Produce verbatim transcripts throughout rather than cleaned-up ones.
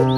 Good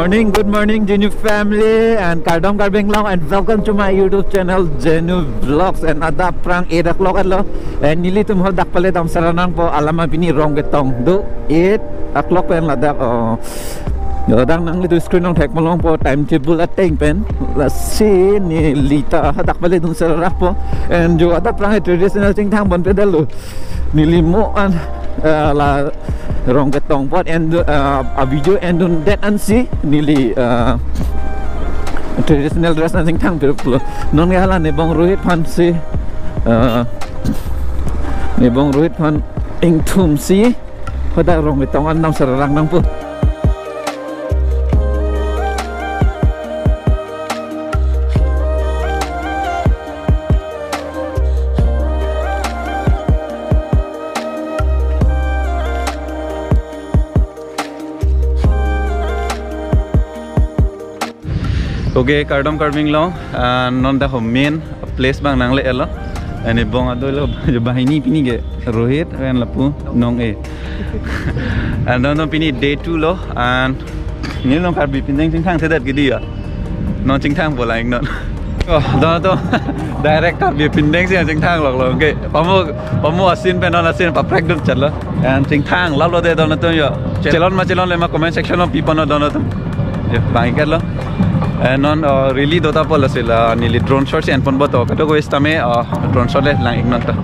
morning, good morning, Genu family, and kardom Karbi Anglong, and welcome to my YouTube channel, Genu Vlogs. And adap prang eight o'clock lo, and nelitum hadak pale damsara nangpo, alam pini Rongketong do, eight o'clock pen ladak, oh, ladak nanglitum screen along thek malongpo, timetable ateng pen, lasi neli ta hadak pale damsara nangpo, and jo adap prang traditional chingthang ponpe detlo. Neli mo an, eh, la Rongketong apot en, eh, a video endundet ansi neli, eh, traditional dress an chingthang pirplo. Non ke hala nebong Rohit aphansi, eh, nebong Rohit aphan ingthumsi hadak Rongketong an damsara nangpo. Okay, kardom Karbi Anglong, ah, non dak ho main place abang nangle-etlo. Anebong adolo, jo banghini pini ke Rohit, pen lapu nong e. And non, non pini day two lo, and neli non Karbi pindeng chingthang sedet gidi ya. Non chingthang bolang non. Oh, donatum direct Karbi pindeng si chingthang loklo. Okay, pamu, pamu asin pen non asin paprek dun chatlo. And chingthang lalo de donatum yo. Chelon ma chelonle ma comment section lo piponnon donatum. Yo, bang-iklo. And non, uh, really dota pol asil, uh, neli drone shot si enponpo to. Kadokave setame, uh, drone shot le lang-ik non to.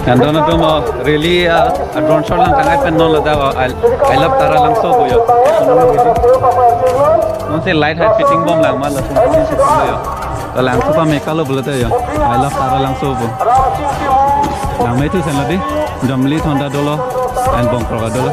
Nandon atum, oh, rally, ah, a drone shot lang tangkai pen non lo dak, oh, I, I love Taralangso pu yo. Nonsi light height fitting bom lang ma latum shooting yo. To Langso pame kalo pulote yo. I love Taralangso pu. Langme thu sen lo di. Jamli thonta dolo. And Bongkrok dolo.